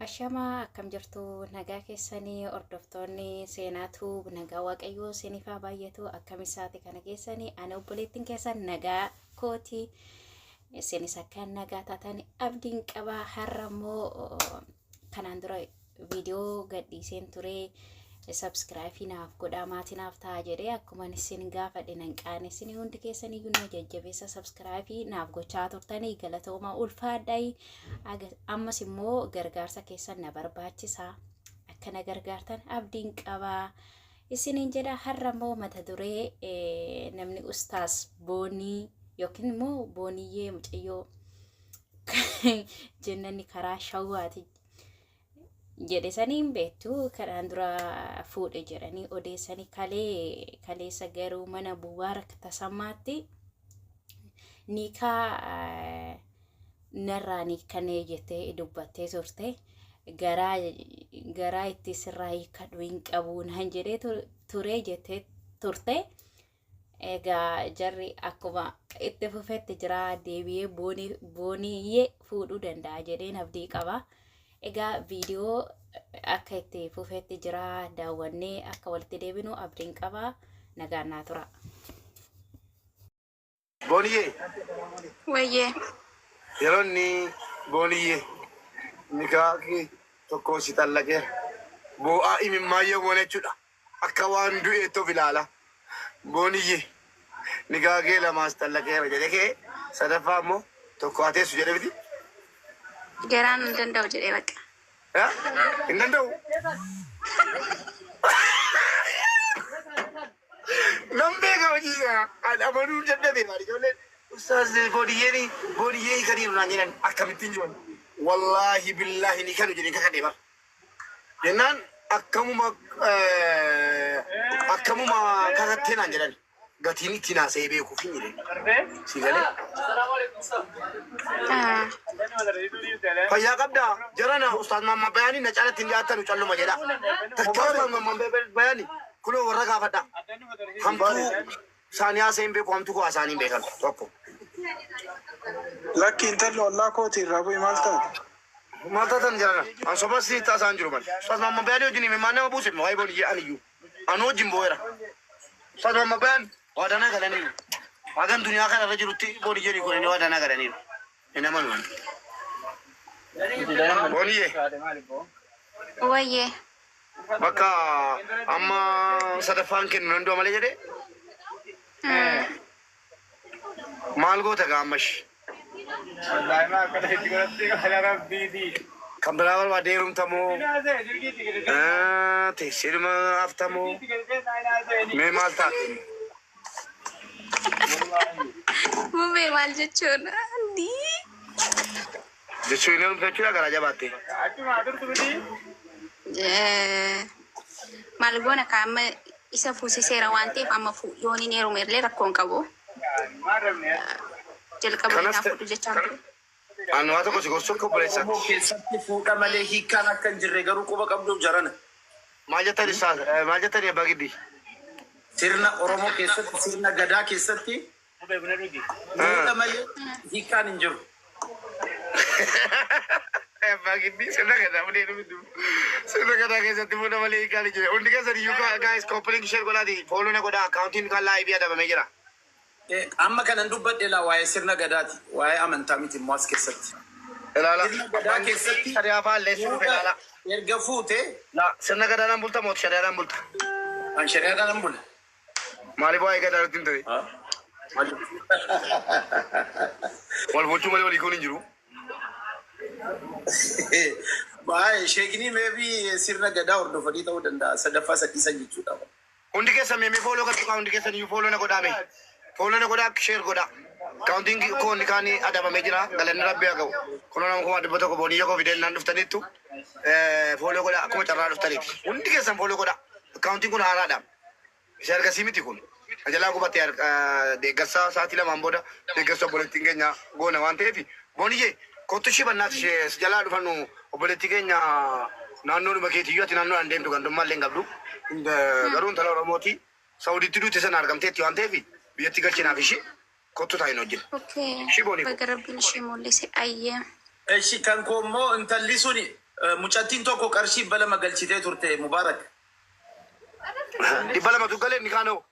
Ashamaa, akkam jirtu? Nagaa keessanii? Hordoftoonni seenaatu, nagaa Waaqayyoo isiniif haa baay'atu. Akkam isaati kana keessanii? Ani obboleettiin keessan nagaa kooti. Isinis akka nagaa taatan abdiin qaba. Har'a immoo kanaan dura viidiyoo gadhiiseen ture, subscribe naaf godhaa, maatii naaf ta'a jedhee akkuma isin gaafadhe nan qaane. Isin hundi keessan iyyuu na jajjabeessa, subscribe naaf gochaa turtanii galatooma, ulfaadhaa. Ammas immoo gargaarsa keessan na barbaachisa, akka na gargaartan abdiin qabaa isiniin jedha. Har'a immoo mata duree namni ustaas Boonii yookiin immoo Booniyyee mucayyoo jennanni karaa shawwaati jedhe saniin beektu, kanaan dura fuudhe jedhanii odeessanii, kalee kaleessa garuu mana Mubaarak Tasammaatti niikaa narraa niikanee jettee dubbattee turte. Garaa garaa itti sirraa hiikkadhu hin qabu naan jedhee ture jettee turte. Egaa jarri akkuma itti fufetti jira, deebi'ee Booniyyee fuudhuu danda'a jedheen abdii qaba. Egaa viidiyoo akka itti fufetti jira, daawwannee akka walitti deebinu abdiin qaba. Nagaan naa tura. Booniyyee. Wayyee. Yeroo inni Booniyyee nikaa kee tokko si xallaqeera. Boo'aa imimmaan yommuu jechuudha. Akka waan du'eetti of ilaala. Booniyyee, nikaa kee lamaas xallaqeera jedhe, kee sadaffaa immoo tokko haa teessu jedhe miti. Garaan hin danda'u jedhee bakka. Hin danda'u. Nan beeka hojii isaa. Ani amanuu dadhabe maali ijoolleen. Ustaaz Booniyyeen Booniyyee hiikaniiru naan jedhan, akkamittiin jiran. Wallaahi billaahi ni kanu jedhee kakadhe bara. Jennaan akkamuma akkamuma kakattee naan jedhan, gatiin ittiin haasa'ee beekuuf hin jedhe. Si galee? Fayyaa qabdaa jarana, ustaaz Maamma Bayaanii na caalatti hin dhiyaatanu, calluma jedha. Takka ustaaz Maamma Bayaanii kunoo warra gaafadha. Hamtuu isaanii haasa'ee hin beeku, hamtuu koo haasa'anii hin beekan tokko. Lakki, intalli ollaa kooti, irraa bu'i, maal taate? Maal taatan jarana? An soba si taasaan jiru malee. Ustaaz Maamma Bayaanii wajjin imimmaan nama buuse waa'ee Booniyyee ani iyyuu. Anu wajjin boo'eera. Ustaaz Maamma Bayaan waadanaa galaniiru. Hagan duniyaa kana irra jirutti Booniyyee ni godhanii waadanaa galaniiru. Hin amanu ani. Booniyyee. Wayyee. Bakka amma sadaffaan kennu nan du'a malee jedhee maal goota gaa ammash? Kan biraa barbaadee heerumtamoo? Teessee dhuma haftamoo? Mee maal taate? Mubee, maal jechuun? Andii. Jechuun hin heerumtu jechuudha garaa jabaatte. Maal goona ka, amma isa fuusiseera waan ta'eef, amma yoon hin heerume illee rakkoo hin qabu. Jalqaba Kanas isaa fuudhu jechaan ture. Ani waa tokko si gorsuu akka Oromoo obboleessaatti. keessatti fuudha malee hiikkaan akka hin jirre garuu quba qabduuf jarana. Maal jettan isaa? Maal jettanii abbaa giddii? Sirna Oromoo keessatti, sirna gadaa keessatti fuudha malee hiikkaan hin jiru. Abbaa giddii, sirna gadaa malee dhufu. Sirna gadaa keessatti fuudha malee hiikkaan hin jiru. Hundi keessan iyyuu guys, copy link, share godhaati. Follow na godhaa, akkaawuntiin kan live adabamee jira. Amma kanan dubbadhe laa waa'ee sirna gadaati. Waa'ee amantaa miti immoo as keessatti. Ilaala. Sirna gadaa Abbaan keessatti shari'aa faalleessuu dhufe fuudha ilaala. erga fuute La sirna gadaadhaan bulta moo shari'aadhaan bulta? An shari'aadhaan hin bula. Maaliif waa'ee gadaa nutti hin ta'e? Wal bulchuu malee walii kuun hin jiru. Baay'ee sheeknii maybe sirna gadaa hordofanii ta'uu danda'a. Sadaffaa sadhiisan jechuudha. Hundi keessan mee follow kan tuqaa, hundi keessan iyyuu follow na godhaa mee. Follow na godhaa, share godhaa. Akkaawuntiin koo inni kaanii adabamee jira. Galanni Rabbi haa ga'u. Kunoo nama 100,000 Booniyya koo fideen naan dhuftaniittu, follow godhaa akkuma carraa dhuftaniiti. Hundi keessan follow godhaa. Akkaawuntiin kun haaraadha. Isa ergasii miti kun. Jalaa gubatee deeggarsa sa'aatii 2n booda deeggarsa obboleettiin keenya goona waan ta'eef, Booniyyee kottu, ishii bannaati ishee si jalaa dhufannu, obboleettii keenya naannoodhuma keetiyyuu, ati naannoodhaan deemtu gandummaa illee hin qabdu. Garuu intala Oromooti. Saudiitti duute sana argamteetti waan ta'eef biyyatti galchinaaf ishii, kottu taa'in wajjin. Okay. Ishii Boonii koo. Baga Rabbiin ishee mul'ise. Ayyee. Eshi, kan koo immoo intalli suni Mucattiin tokko qarshii 200 galchitee turte, Mubaarak. 200tu galee, inni kaanoo.